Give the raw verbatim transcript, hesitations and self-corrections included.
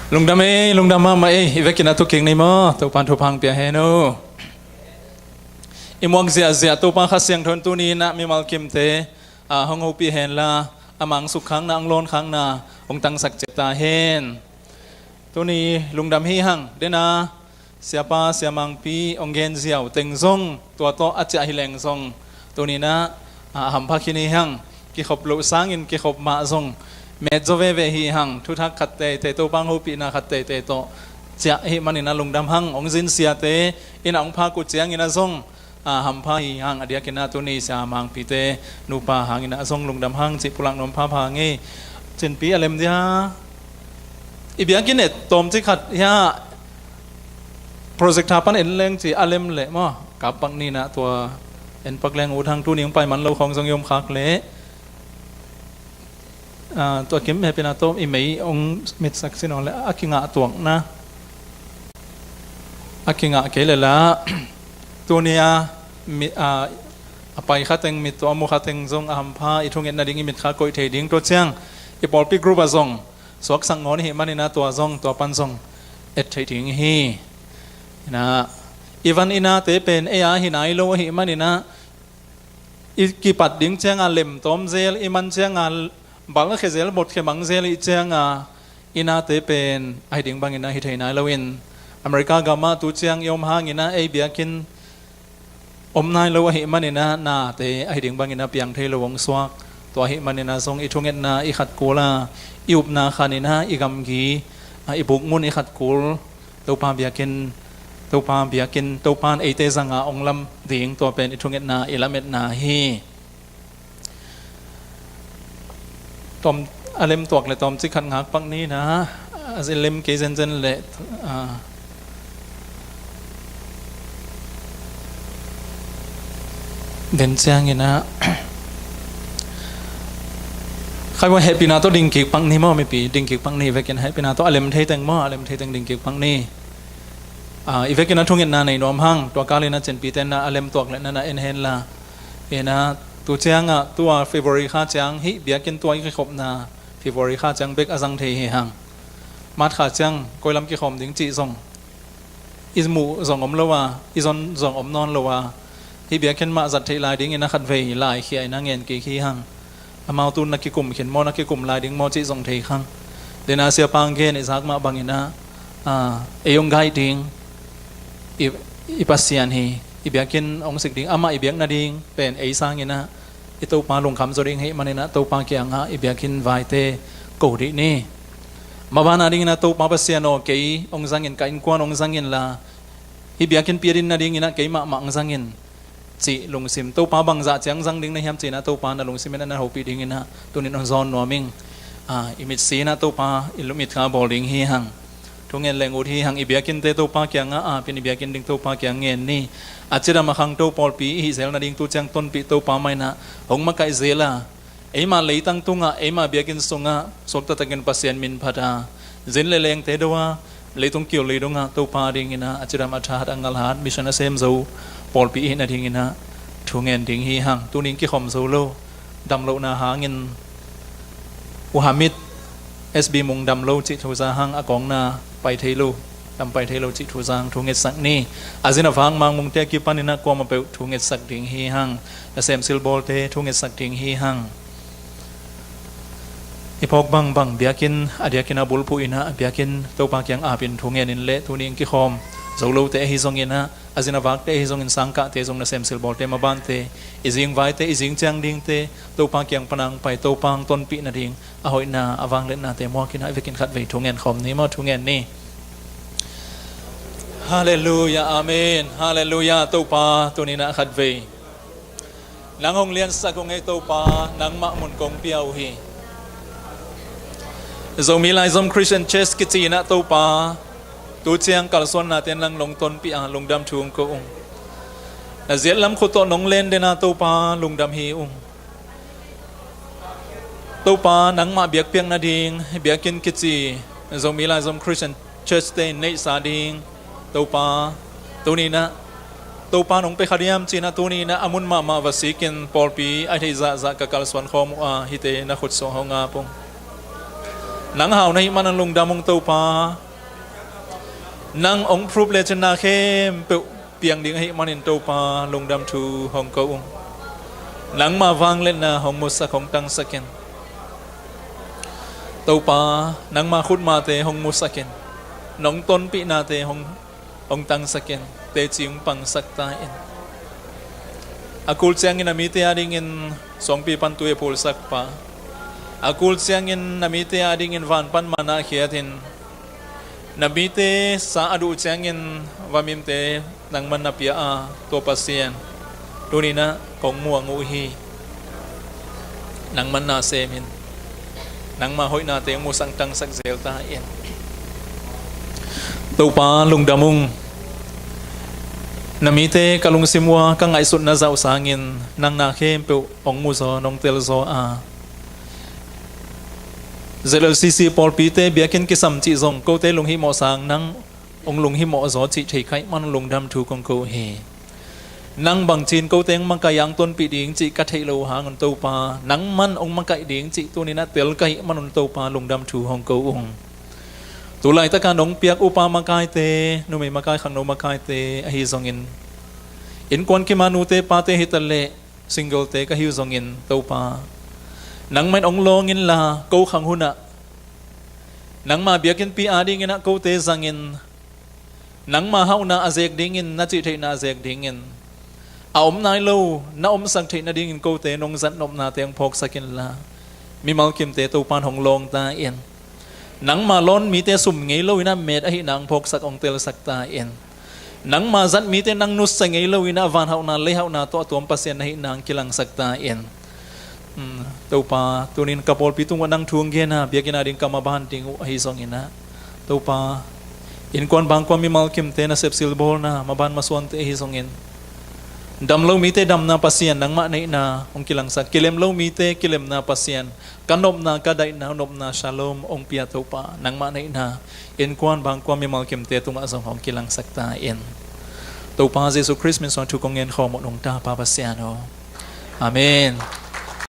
Lungdam ei, lungdam mahmah ei, i vekin a thukik ni maw, Topan thupha hong pia hen aw. I muak ziahziah Topa Kha Siangtho in tuni-in ah mimal kimte, ah, hong hopih henla, a mang sukkhakna, hong lawnkhakna hong tangsak ciat ta hen. Tuni lungdam hi hang, dena Siapa Sia Mangpi hong gen ziau teng zong, tua tawh a ciah hi leng zong, tuni-in ah, ah, hampha khin hi hang, kikhop loh sangin kikhop mah zong met zaw veve hi hang, thuthak khat teitei, Topa hong hopihna khat teitei tawh ciah hi manin ah lungdam hang. Hong zin siate in ah hong phak uh ciangin ah zong, ah, hampha hi hang. A diakin ah tuni Sia Mangpite nupa hangin ah zong lungdam hang cih pulak nuam phapha ngei. Cinpi a lem dia, i biakinn et tawmcik khat hia, projector pan en leng ci a lem leh maw, kap pak ni-in ah tua en pak leng ut hang. Tuni hong pai man lo khawng zong i om khak leh, ah, tua kim hehpihna tawh i mei hong mitsak sin aw leh, a kingah tuakna, a kingah kei leh la, tuni a mi, ah, a pai kha teng mit, tua a mu kha teng zong a hampha, i thungetna ding i mit kha koih thei ding, tua ciang i pawlpi group ah zong suaksak ngawn ahih manin ah tua zong, tua pan zong et theih ding hi. Inah, i van i nate pen ei a hi nai lo ahih manin ah, i kipat ding cianga lem tawm zel, i man cianga balkhia zel, botkhia mang zel i hih cianga, i nate pen a hi ding bangin ah hi thei nai loin, America gamah tu ciang i om hangin ah ei biakinn om nai lo ahih manin ah nate a hi ding bangin ah piang thei lo hong suak. Tua ahih manin ah zong i thungetna i khat kul a, i upna khanin ah i gamgi, ah, i bukmun i khat kul, Topa biakinn, Topa biakinn, Topa in eite zanga hong lam ding, tua pen i thungetna i lametna hi. Tawm, a lem tuak leh tawmcik khat ngak pak ni-in ah, a zi lem kei zenzen leh, ah, den ciangin ah, khai ua hehpihna tawh ding kik pak ni maw, mipi ding kik pak ni, vekin hehpihna tawh a lem thei teng maw, a lem thei teng ding kik pak ni. Ah, i vekin ah thungetna nei nuam hang, tua kalin ah cinpite in ah a lem tuak leh na na en henla. Inah, tu ciangah, tua February kha ciang hih biakinn tua i kikhopna February kha ciang bek a zang thei hi hang. March kha ciang koi lam kikhawm ding cih zong i muh zong om lo a, i zon zong om nawn lo a, hih biakinn mah zat theih lai dingin ah khatvei laikhia in ah ngen kik hi hang. Amau tu na kikum khin maw, na kikum lai ding maw cih zong thei khang. Dena Siapa hong gen i zak mah bangin ah, ah, ei hong guide ding i, i Pasian hi. I biakinn hong sik ding, amah i biak nading pen ei sangin ah i Topa lungkham zaw ding ahih manin ah Topa kiangah i biakinn vaite ko dih ni. Maban a dingin ah Topa Pasian aw, kei hong zangin, ka innkuan hong zangin la, hih biakinn pia ding nadingin ah kei mahmah hong zangin, cih lungsim, Topa bangzah ciang zang ding na hiam ci-in ah Topa na lungsim in ah na hopih dingin ah tuni-in hong zawn nuam ing. Ah, i mitsi in ah Topa i lungsim kha bawl ding hi hang. Thungen leng ut hi hang. I biakinnte Topa kiangah apin, i biakinn ding Topa kiang ngen ni. A cidam a khangto pawlpi i hih zel nading tu ciang tonpih Topa mah in ah hong makaih zel a, eima leitang tungah, eima biakinn sungah suakta takin Pasian min phat a, zin le lengte do a, leitung kiul lei dongah Topa dingin ah a cidam a thahat a ngalhat mission a sem zo pawlpi i hih nadingin ah thungen ding hi hang. Tuni in kikhawm zo lo, damlohna hangin, U Hamid, S B Mung dam lo cih thu za hang, a kawngna pai thei lo, dam pai thei lo cih thu za hang thungetsak ni. A zin a vak Mang Mungte a kipanin ah kuamah peuh thungetsak ding hi hang. Nasem silbawlte thungetsak ding hi hang. I phawk bangbang biakinn, a diakin a bulphuh in ah, a biakinn Topa kiang apin thungen in leh, tuni in kikhawm zo lote ahi zongin ah, a zin a vakte ahi zongin, sangkahte zong, nasem silbawlte, mabante, i zingvaite, i zing ciang dingte Topa kiang pan hong pai, Topa hong tonpih nading a hoihna, a vangliatnate muak in ah, i vekin khatvei thungen khawm ni maw, thungen ni. Halleluiah, amen. Halleluiah, Topa, tuni in ah khatvei nang hong liansak ung ei Topa, nangmah mun kong pia uh hi. Zomi Laizom Christian Church kici in ah Topa, tu ciang kalsuannate in nang nong tonpih a, lungdam thu hong ko ung. Na ziatlam khut tawh nong len den a Topa, lungdam hi ung. Topa, nangmah biakpiak nading biakinn kici Zomi Laizom Christian Church-te in neihsa ding, Topa, tuni in ah Topa nong pia kha diam ci-in ah tuni in ah a mun mahmah va sikin pawlpi a theih zahzah ka kalsuan khawm uh a, hihte na khut sungah hong ap ung. Nang hau na hih manin lungdam ung Topa. Nang hong prup le cin na khempeuh piang ding ahih manin Topa lungdam thu hong ko ung. Nangma vangliatna hong musak hong tangsak in. Topa, nangma khutmate hong musak in. Nong tonpihnate hong hong tangsak in, teci hong pangsak ta in. A kul ciangin na mite adingin suangpi pan tui a phulsak pa, a kul ciangin na mite adingin van pan manna khiat in, na mite sa a duh ciangin vamimte nangman na pia a, tua Pasian, tuni-in ah kong muang uh hi. Nangman na sem in, nangma hoihnate hong musak tangsak zel ta in. Topa lungdam ung. Na mite ka lungsim uah ka ngaihsutna zah uh sangin nang na khempeuh hong muzaw, nong telzaw a. ZLCC pawlpite biakinn kisam cih zong kote lunghimawh sang nang hong lunghimawh zaw cih thei ka hih manin lungdam thu kong ko hi. Nang bangci-in kote hong makaih a hong tonpih ding cih ka theih loh hangin Topa, nangman hong makaih ding cih tuni-in ah tel ka hih manin Topa lungdam thu hong ko ung. Tu laitaka nong piak upa makaite, numei makai, khangno makaite ahi zongin, innkuan kim a nute pate hi taleh single-te ka hi uh zongin Topa, nangmah in hong lawng inla, ko khang hunah nangma biakinnpi adingin ah kote zangin, nangma hauhna a zek dingin, na cih theihna a zek dingin, a om nai lo na omsak theih nadingin kote nong zat nopnate hong phawksak inla, mimal kimte Topa in hong lawng ta in. Nangma lawn mite sum ngei loin ah met ahihna hong phawksak, hong telsak ta in. Nangma zat mite nang nusia ngei loin ah van hauhna, lei hauhna tawh a tuam Pasian na hihna hong kilangsak ta in. Hmm, Topa, tuni-in ka pawlpi tungah nang thu hong gen a, biakinn ading ka maban ding uh ahi zongin ah, Topa, innkuan bangkua mimal kimte nasep silbawlna, maban masuante ahi zongin, dam lo mite damna Pasian nangmah na hihna hong kilangsak, kilem lo mite kilemna Pasian, ka nopna, ka daihna, nopna shalom hong pia Topa, nangmah na hihna innkuan bangkua mimal kimte tungah zong hong kilangsak ta in. Topa Jesuh Khrist min suang thu kong ngen khawm uh nungta Pa Pasian aw. Amen.